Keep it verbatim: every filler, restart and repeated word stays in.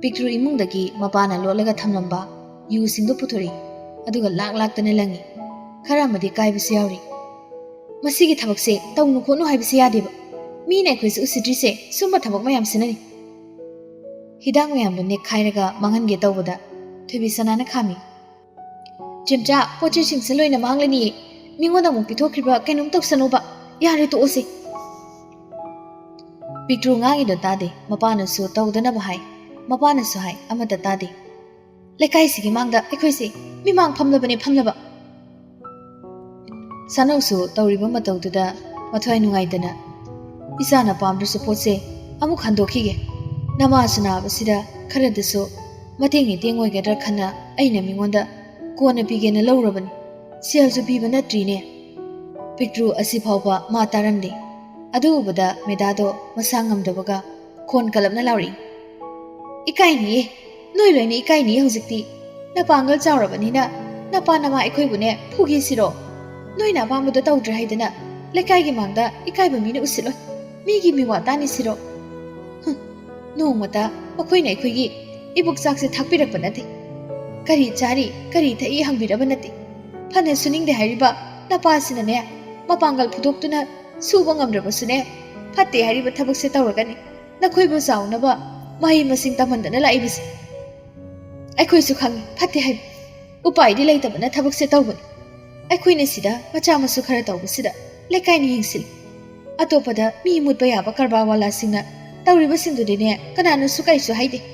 ꯄꯤꯛꯇ꯭ꯔꯨ ꯏꯃꯨꯡꯗꯒꯤ ꯃꯄꯥꯅ ꯂꯣꯠꯂꯒ ꯊꯝꯂꯝꯕ ꯌꯨꯁꯤꯡꯗꯨ ꯄꯨꯊꯣꯔꯛꯏ, ꯑꯗꯨꯒ ꯂꯥꯛ ꯂꯥꯛꯇꯅ ꯂꯪꯉꯤ꯫ ꯈꯔ ꯑꯃꯗꯤ ꯀꯥꯏꯕꯁꯨ ꯌꯥꯎꯔꯤ꯫ "ꯃꯁꯤꯒꯤ ꯊꯕꯛꯁꯦ ꯇꯧꯅꯨ ꯈꯣꯠꯅꯨ ꯍꯥꯏꯕꯁꯤ ꯌꯥꯗꯦꯕ꯫ ꯃꯤꯅ ꯑꯩꯈꯣꯏꯁꯦ ꯎꯁꯤꯠꯇ꯭ꯔꯤꯁꯦ ꯁꯨꯝꯕ ꯊꯕꯛ ꯃꯌꯥꯝꯁꯤꯅꯅꯤ꯫" ꯍꯤꯗꯥꯛ ꯃꯌꯥꯝꯗꯣ ꯅꯦꯛꯈꯥꯏꯔꯒ ꯃꯥꯡꯍꯟꯒꯦ ꯇꯧꯕꯗ ꯊꯣꯏꯕꯤꯁꯅꯥꯅ ꯈꯥꯝꯃꯤ꯫ "ꯆꯦꯝꯆꯥ, ꯄꯣꯠ ꯆꯩꯁꯤꯡꯁꯦ ꯂꯣꯏꯅ ꯃꯥꯡꯂꯅꯤꯌꯦ꯫ ꯃꯤꯉꯣꯟꯗ ꯑꯃꯨꯛ ꯄꯤꯊꯣꯛꯈ꯭ꯔꯤꯕ ꯀꯩꯅꯣꯝ ꯇꯧꯁꯅꯨꯕ꯫ ꯌꯥꯔꯦ, ꯇꯣꯛꯑꯁꯦ꯫" ꯄꯤꯛꯇ꯭ꯔꯨ ꯉꯥꯡꯉꯤꯗꯣ ꯇꯥꯗꯦ꯫ ꯃꯄꯥꯅꯁꯨ ꯇꯧꯗꯅꯕ ꯍꯥꯏ꯫ ꯃꯄꯥꯅꯁꯨ ꯍꯥꯏ, ꯑꯃꯠꯇ ꯇꯥꯗꯦ꯫ "ꯂꯩꯀꯥꯏꯁꯤꯒꯤ ꯃꯥꯡꯗ ꯑꯩꯈꯣꯏꯁꯦ ꯃꯤꯃꯥꯡ ꯐꯝꯂꯕꯅꯦ, ꯐꯝꯂꯕ꯫" ꯁꯥꯅꯧꯁꯨ ꯇꯧꯔꯤꯕ ꯃꯇꯧꯗꯨꯗ ꯃꯊ꯭ꯋꯥꯏ ꯅꯨꯡꯉꯥꯏꯇꯅ, "ꯏꯆꯥꯅ ꯄꯥꯝꯗ꯭ꯔꯁꯨ ꯄꯣꯠꯁꯦ ꯑꯃꯨꯛ ꯍꯟꯗꯣꯛꯈꯤꯒꯦ꯫ ꯅꯃꯥꯁꯨ ꯅꯥꯕꯁꯤꯗ ꯈꯔꯗꯁꯨ ꯃꯇꯦꯡ ꯏꯇꯦꯡ ꯑꯣꯏꯒꯗ꯭ꯔꯥ ꯈꯟꯅ ꯑꯩꯅ ꯃꯤꯉꯣꯟꯗ ꯀꯣꯟꯅ ꯄꯤꯒꯦꯅ ꯂꯧꯔꯕꯅꯤ꯫ ꯁꯦꯜꯁꯨ ꯄꯤꯕ ꯅꯠꯇ꯭ꯔꯤꯅꯦ꯫" ꯄꯤꯛꯇ꯭ꯔꯨ ꯑꯁꯤ ꯐꯥꯎꯕ ꯃꯥ ꯇꯥꯔꯝꯗꯦ꯫ ꯑꯗꯨ ꯎꯕꯗ ꯃꯦꯗꯥꯗꯣ ꯃꯁꯥ ꯉꯝꯗꯕꯒ ꯈꯣꯟ ꯀꯜꯂꯞꯅ ꯂꯥꯎꯔꯛꯏ꯫ "ꯏꯀꯥꯏꯅꯤꯌꯦ, ꯅꯣꯏ ꯂꯣꯏꯅ ꯏꯀꯥꯏꯅꯤꯌꯦ ꯍꯧꯖꯤꯛꯇꯤ꯫ ꯅꯄꯥꯡꯒꯜ ꯆꯥꯎꯔꯕꯅꯤꯅ ꯅꯄꯥ ꯅꯃꯥ ꯑꯩꯈꯣꯏꯕꯨꯅꯦ ꯐꯨꯒꯦ ꯁꯤꯔꯣ? ꯅꯣꯏꯅ ꯑꯄꯥꯝꯕꯗꯣ ꯇꯧꯗ꯭ꯔꯦ ꯍꯥꯏꯗꯅ ꯂꯩꯀꯥꯏꯒꯤ ꯃꯥꯡꯗ ꯏꯀꯥꯏꯕ ꯃꯤꯅ ꯎꯁꯤꯠꯂꯣꯏ꯫ ꯃꯤꯒꯤ ꯃꯤꯋꯥ ꯇꯥꯅꯤ ꯁꯤꯔꯣ? ꯍꯨꯝ, ꯅꯣꯡꯃꯇ ꯃꯈꯣꯏꯅ ꯑꯩꯈꯣꯏꯒꯤ ꯏꯕꯨꯛ ꯆꯥꯛꯁꯦ ꯊꯥꯛꯄꯤꯔꯛꯄ ꯅꯠꯇꯦ꯫ ꯀꯔꯤ ꯆꯥꯔꯤ, ꯀꯔꯤ ꯊꯛꯏ ꯍꯪꯕꯤꯔꯕ ꯅꯠꯇꯦ꯫ ꯐꯅ ꯁꯨꯅꯤꯡꯗꯦ ꯍꯥꯏꯔꯤꯕ ꯅꯄꯥꯁꯤꯅꯅꯦ, ꯃꯄꯥꯡꯒꯜ ꯐꯨꯗꯣꯛꯇꯨꯅ ꯁꯨꯕ ꯉꯝꯗ꯭ꯔꯕꯁꯨꯅꯦ, ꯐꯠꯇꯦ ꯍꯥꯏꯔꯤꯕ ꯊꯕꯛꯁꯦ ꯇꯧꯔꯒꯅꯤ ꯅꯈꯣꯏꯕꯨ ꯆꯥꯎꯅꯕ ꯃꯍꯩ ꯃꯁꯤꯡ ꯇꯝꯍꯟꯗꯅ ꯂꯥꯛꯏꯕꯁꯦ꯫ ꯑꯩꯈꯣꯏꯁꯨ ꯈꯪꯉꯤ ꯐꯠꯇꯦ ꯍꯥꯏꯕ꯫ ꯎꯄꯥꯏꯗꯤ ꯂꯩꯇꯕꯅ ꯊꯕꯛꯁꯦ ꯇꯧꯕꯅꯤ꯫ ꯑꯩꯈꯣꯏꯅ ꯁꯤꯗ ꯃꯆꯥ ꯃꯁꯨ ꯈꯔ ꯇꯧꯕꯁꯤꯗ ꯂꯩꯀꯥꯏꯅ ꯌꯦꯡꯁꯤꯜꯂꯤ꯫ ꯑꯇꯣꯞꯄꯗ ꯃꯤ ꯃꯨꯠꯄ ꯌꯥꯕ ꯀꯔꯕꯥꯔ ꯋꯥꯂꯥꯁꯤꯡꯅ ꯇꯧꯔꯤꯕꯁꯤꯡꯗꯨꯗꯤꯅꯦ, ꯀꯅꯥꯅꯁꯨ ꯀꯔꯤꯁꯨ ꯍꯥꯏꯗꯦ꯫